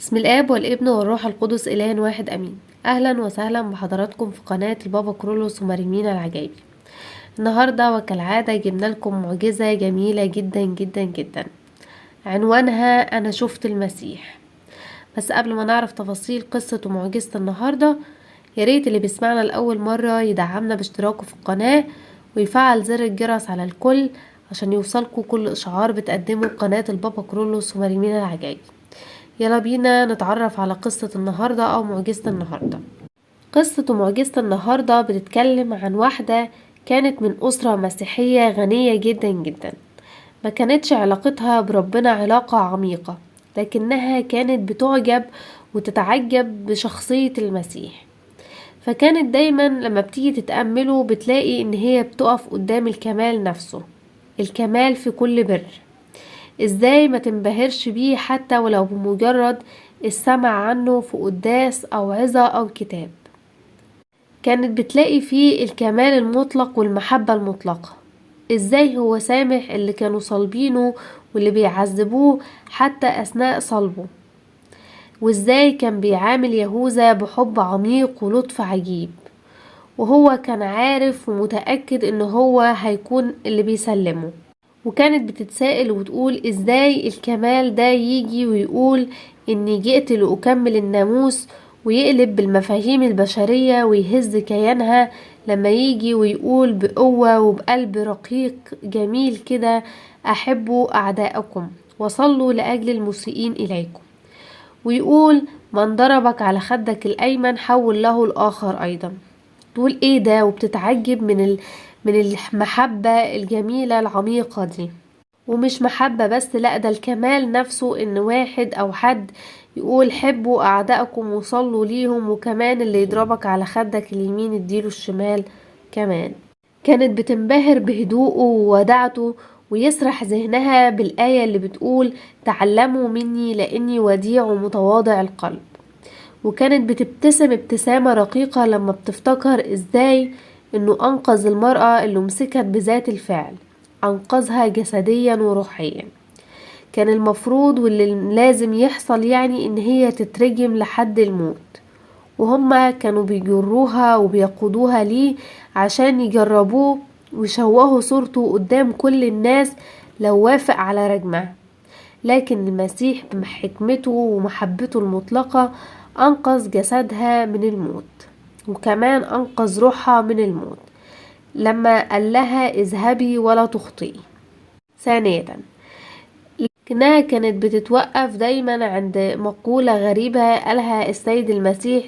بسم الآب والابن والروح القدس إله واحد أمين. أهلا وسهلا بحضراتكم في قناة البابا كرولوس ومريمينا العجايبي. النهاردة وكالعادة جبنا لكم معجزة جميلة جدا جدا جدا، عنوانها أنا شفت المسيح. بس قبل ما نعرف تفاصيل قصة ومعجزة النهاردة، ياريت اللي بيسمعنا لأول مرة يدعمنا باشتراكه في القناة ويفعل زر الجرس على الكل عشان يوصلكوا كل إشعار بتقدمه قناة البابا كرولوس ومريمينا العجايبي. يلا بينا نتعرف على قصة النهاردة أو معجزة النهاردة. قصة ومعجزة النهاردة بتتكلم عن واحدة كانت من أسرة مسيحية غنية جدا جدا، ما كانتش علاقتها بربنا علاقة عميقة، لكنها كانت بتعجب وتتعجب بشخصية المسيح. فكانت دايما لما بتيجي تتأمله بتلاقي إن هي بتقف قدام الكمال نفسه، الكمال في كل بر. ازاي ما تنبهرش بيه حتى ولو بمجرد السمع عنه في قداس او عظة او كتاب؟ كانت بتلاقي فيه الكمال المطلق والمحبة المطلقة. ازاي هو سامح اللي كانوا صالبينه واللي بيعذبوه حتى اثناء صلبه، وازاي كان بيعامل يهوذا بحب عميق ولطف عجيب، وهو كان عارف ومتأكد ان هو هيكون اللي بيسلمه. وكانت بتتسائل وتقول ازاي الكمال ده يجي ويقول اني جئت لأكمل الناموس، ويقلب بالمفاهيم البشرية ويهز كيانها لما يجي ويقول بقوة وبقلب رقيق جميل كده: أحبوا أعداءكم وصلوا لأجل المسيئين إليكم، ويقول من ضربك على خدك الأيمن حول له الآخر أيضا. تقول ايه ده؟ وبتتعجب من المحبة الجميلة العميقة دي. ومش محبة بس، لا ده الكمال نفسه، ان واحد او حد يقول حبوا اعدائكم وصلوا ليهم، وكمان اللي يضربك على خدك اليمين اديله الشمال كمان. كانت بتنبهر بهدوءه ووداعته، ويسرح ذهنها بالآية اللي بتقول تعلموا مني لأني وديع ومتواضع القلب. وكانت بتبتسم ابتسامة رقيقة لما بتفتكر ازاي انه انقذ المرأة اللي مسكت بذات الفعل، انقذها جسديا وروحيا. كان المفروض واللي لازم يحصل ان هي تترجم لحد الموت، وهما كانوا بيجروها وبيقودوها ليه عشان يجربوه ويشوهوا صورته قدام كل الناس لو وافق على رجمها. لكن المسيح بحكمته ومحبته المطلقة أنقذ جسدها من الموت، وكمان أنقذ روحها من الموت لما قال لها اذهبي ولا تخطئي. ثانيا، لكنها كانت بتتوقف دايما عند مقولة غريبة قالها السيد المسيح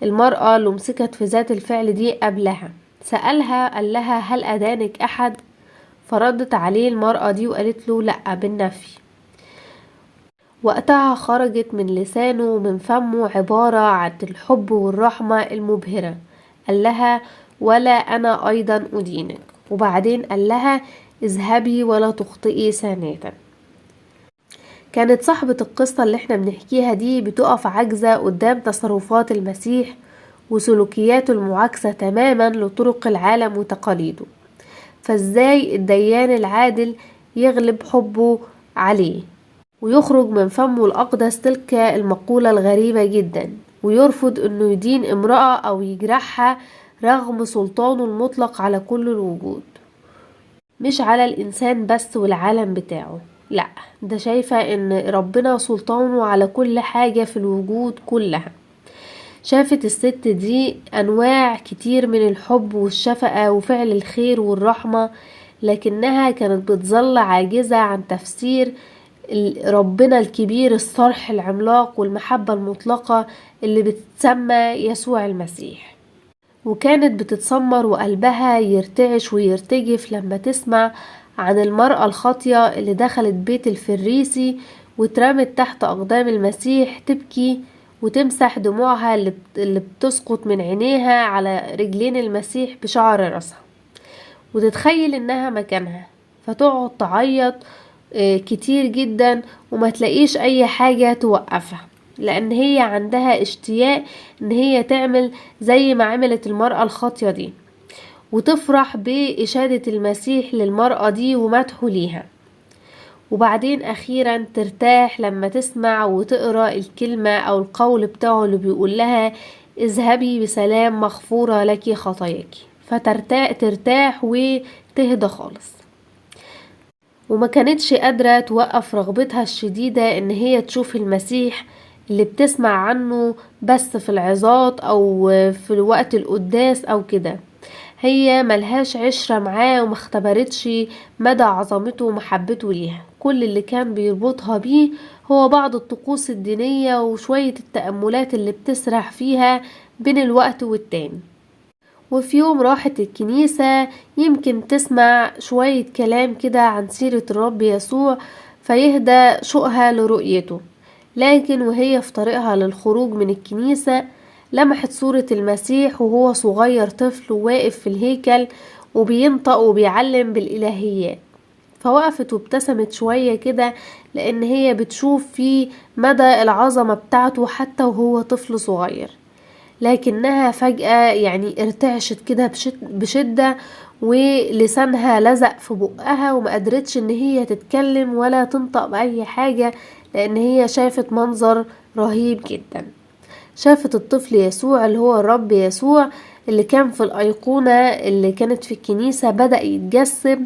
للمرأة اللي مسكت في ذات الفعل دي قبلها. سألها قال لها هل أدانك أحد؟ فردت عليه المرأة دي وقالت له لأ بالنفي. وقتها خرجت من لسانه ومن فمه عبارة عن الحب والرحمة المبهرة، قال لها ولا أنا أيضا أدينك، وبعدين قال لها اذهبي ولا تخطئي ثانية. كانت صاحبة القصة اللي احنا بنحكيها دي بتقف عاجزة قدام تصرفات المسيح وسلوكياته المعاكسة تماما لطرق العالم وتقاليده، فازاي الديان العادل يغلب حبه عليه ويخرج من فمه الأقدس تلك المقولة الغريبة جدا، ويرفض انه يدين امرأة او يجرحها رغم سلطانه المطلق على كل الوجود، مش على الإنسان بس والعالم بتاعه، لا ده شايفة ان ربنا سلطانه على كل حاجة في الوجود كلها. شافت الست دي أنواع كتير من الحب والشفقة وفعل الخير والرحمة، لكنها كانت بتظل عاجزة عن تفسير ربنا الكبير الصرح العملاق والمحبة المطلقة اللي بتسمى يسوع المسيح. وكانت بتتسمر وقلبها يرتعش ويرتجف لما تسمع عن المرأة الخاطية اللي دخلت بيت الفريسي واترمت تحت أقدام المسيح تبكي وتمسح دموعها اللي بتسقط من عينيها على رجلين المسيح بشعر راسها، وتتخيل انها مكانها، فتقعد تعيط كتير جدا وما تلاقيش اي حاجة توقفها، لان هي عندها اشتياق ان هي تعمل زي ما عملت المرأة الخاطية دي، وتفرح بإشادة المسيح للمرأة دي ومدحه ليها. وبعدين أخيرا ترتاح لما تسمع وتقرأ الكلمة أو القول بتاعه اللي بيقول لها اذهبي بسلام مغفورة لك خطاياك، فترتاح وتهدى خالص. وما كانتش قادرة توقف رغبتها الشديدة ان هي تشوف المسيح اللي بتسمع عنه بس في العظات او في الوقت القداس او كده. هي ملهاش عشرة معاه وما اختبرتش مدى عظمته ومحبته ليها. كل اللي كان بيربطها بيه هو بعض الطقوس الدينية وشوية التأملات اللي بتسرح فيها بين الوقت والتاني. وفي يوم راحت الكنيسة يمكن تسمع شوية كلام كده عن سيرة الرب يسوع فيهدى شوقها لرؤيته، لكن وهي في طريقها للخروج من الكنيسة لمحت صورة المسيح وهو صغير طفل وواقف في الهيكل وبينطق وبيعلم بالإلهيات. فوقفت وابتسمت شوية كده لأن هي بتشوف في مدى العظمة بتاعته حتى وهو طفل صغير، لكنها فجأة يعني ارتعشت كده بشدة ولسانها لزق في بقها وما قدرتش ان هي تتكلم ولا تنطق بأي حاجة، لان هي شافت منظر رهيب جدا. شافت الطفل يسوع اللي هو الرب يسوع اللي كان في الأيقونة اللي كانت في الكنيسة بدأ يتجسم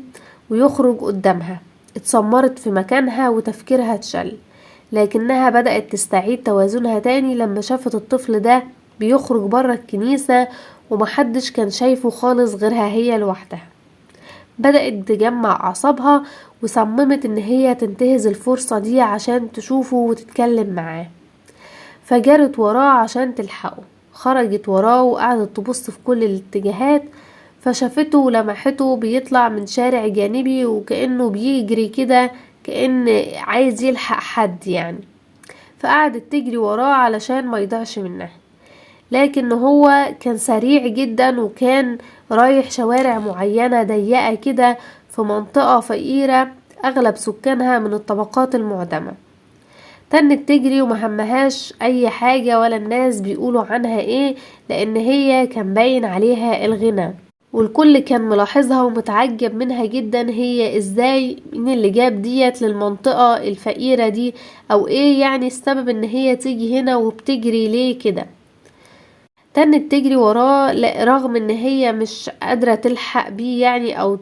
ويخرج قدامها. اتسمرت في مكانها وتفكيرها اتشل، لكنها بدأت تستعيد توازنها تاني لما شافت الطفل ده بيخرج برا الكنيسة ومحدش كان شايفه خالص غيرها هي لوحدها. بدأت تجمع أعصابها وصممت إن هي تنتهز الفرصة دي عشان تشوفه وتتكلم معاه، فجرت وراه عشان تلحقه. خرجت وراه وقعدت تبص في كل الاتجاهات، فشافته ولمحته بيطلع من شارع جانبي وكأنه بيجري كده، كأن عايز يلحق حد يعني. فقعدت تجري وراه علشان ما يضيعش منها، لكن هو كان سريع جدا وكان رايح شوارع معينة ضيقة كده في منطقة فقيرة أغلب سكانها من الطبقات المعدمة. تنت تجري ومهمهاش أي حاجة ولا الناس بيقولوا عنها إيه، لأن هي كان باين عليها الغنى والكل كان ملاحظها ومتعجب منها جدا، هي إزاي، مين اللي جاب ديت للمنطقة الفقيرة دي، أو إيه يعني السبب إن هي تيجي هنا وبتجري ليه كده. تنت تجري وراه رغم ان هي مش قادرة تلحق بيه يعني او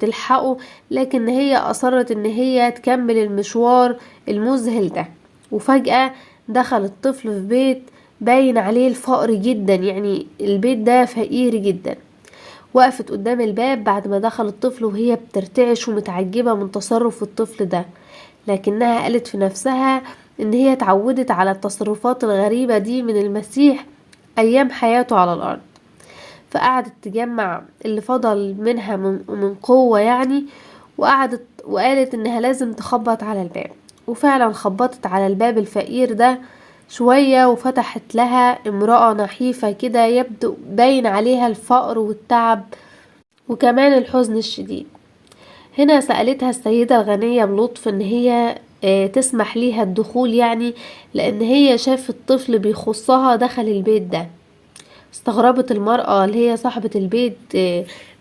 تلحقه، لكن هي اصرت ان هي تكمل المشوار المذهل ده. وفجأة دخل الطفل في بيت باين عليه الفقر جدا، يعني البيت ده فقير جدا. وقفت قدام الباب بعد ما دخل الطفل وهي بترتعش ومتعجبة من تصرف الطفل ده، لكنها قالت في نفسها ان هي اتعودت على التصرفات الغريبة دي من المسيح ايام حياته على الارض. فقعدت تجمع اللي فضل منها من قوة يعني، وقعدت وقالت انها لازم تخبط على الباب. وفعلا خبطت على الباب الفقير ده شوية، وفتحت لها امرأة نحيفة كده يبدو باين عليها الفقر والتعب وكمان الحزن الشديد. هنا سألتها السيدة الغنية بلطف ان هي تسمح ليها الدخول يعني، لان هي شافت طفل بيخصها دخل البيت ده. استغربت المرأة اللي هي صاحبة البيت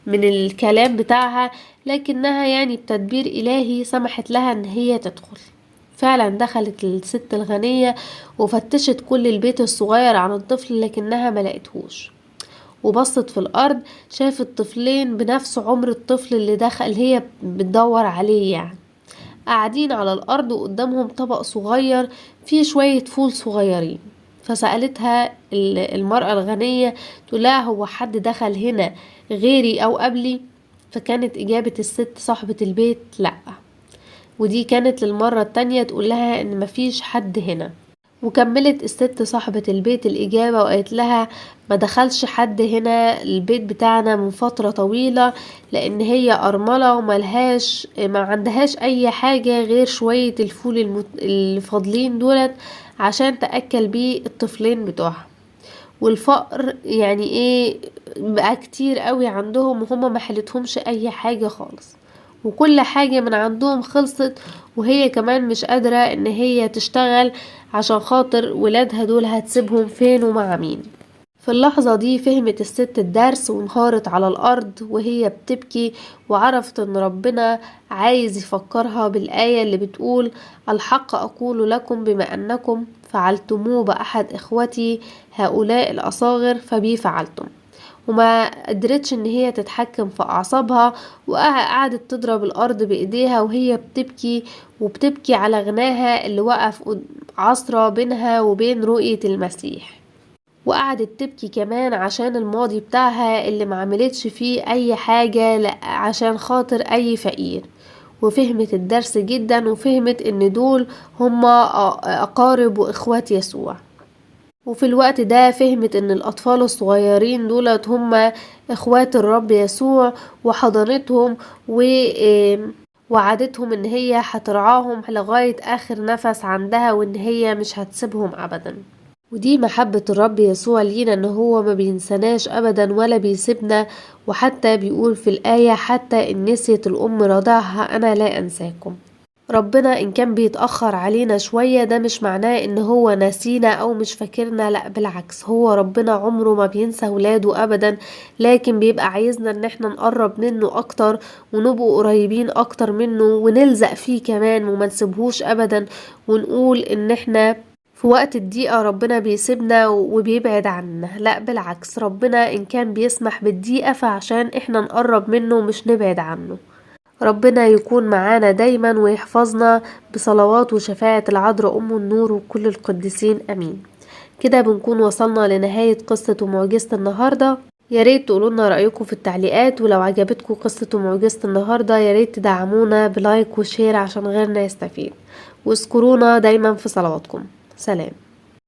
من الكلام بتاعها، لكنها يعني بتدبير إلهي سمحت لها ان هي تدخل. فعلا دخلت الست الغنية وفتشت كل البيت الصغير عن الطفل، لكنها ما لقيتهوش. وبصت في الأرض شافت طفلين بنفس عمر الطفل اللي دخل اللي هي بتدور عليه يعني، قاعدين على الأرض وقدامهم طبق صغير فيه شوية فول صغيرين. فسألتها المرأة الغنية تقول لها هو حد دخل هنا غيري أو قبلي؟ فكانت إجابة الست صاحبة البيت لأ. ودي كانت للمرة التانية تقول لها إن مفيش حد هنا. وكملت الست صاحبة البيت الإجابة وقالت لها ما دخلش حد هنا البيت بتاعنا من فترة طويلة، لأن هي أرملة وملهاش، ما عندهاش أي حاجة غير شوية الفول الفاضلين دولت عشان تأكل بيه الطفلين بتوعها. والفقر يعني ايه بقى كتير قوي عندهم، وهما ما حلتهمش اي حاجة خالص، وكل حاجة من عندهم خلصت، وهي كمان مش قادرة ان هي تشتغل عشان خاطر ولادها دول هتسيبهم فين ومع مين. في اللحظة دي فهمت الست الدرس وانهارت على الأرض وهي بتبكي، وعرفت إن ربنا عايز يفكرها بالآية اللي بتقول الحق أقول لكم بما أنكم فعلتموه بأحد إخوتي هؤلاء الأصاغر فبي فعلتم. وما قدرتش إن هي تتحكم في أعصابها، وقعدت تضرب الأرض بإيديها وهي بتبكي، وبتبكي على غناها اللي وقف عصرة بينها وبين رؤية المسيح. وقعدت تبكي كمان عشان الماضي بتاعها اللي ما عملتش فيه أي حاجة عشان خاطر أي فقير. وفهمت الدرس جدا، وفهمت إن دول هما أقارب وإخوات يسوع. وفي الوقت ده فهمت إن الأطفال الصغيرين دولت هما إخوات الرب يسوع، وحضنتهم ووعدتهم إن هي هترعاهم لغاية آخر نفس عندها، وإن هي مش هتسيبهم أبدا. ودي محبة الرب يسوع لينا، إن هو ما بينسناش أبدا ولا بيسيبنا. وحتى بيقول في الآية حتى إن نسيت الأم رضعها أنا لا أنساكم. ربنا إن كان بيتأخر علينا شوية ده مش معناه إن هو نسينا أو مش فاكرنا، لأ بالعكس، هو ربنا عمره ما بينسى ولاده أبدا، لكن بيبقى عايزنا إن احنا نقرب منه أكتر ونبقوا قريبين أكتر منه ونلزق فيه كمان وما نسيبهوش أبدا، ونقول إن احنا في وقت الضيقة ربنا بيسيبنا وبيبعد عنا. لا بالعكس، ربنا إن كان بيسمح بالضيقة فعشان احنا نقرب منه مش نبعد عنه. ربنا يكون معانا دايما ويحفظنا بصلوات وشفاعة العذراء أم النور وكل القديسين، أمين. كده بنكون وصلنا لنهاية قصة ومعجزة النهاردة. يا ريت تقولوا لنا رأيكم في التعليقات، ولو عجبتكم قصة ومعجزة النهاردة يا ريت تدعمونا ب like و share عشان غيرنا يستفيد، واذكرونا دايما في صلواتكم. سلام.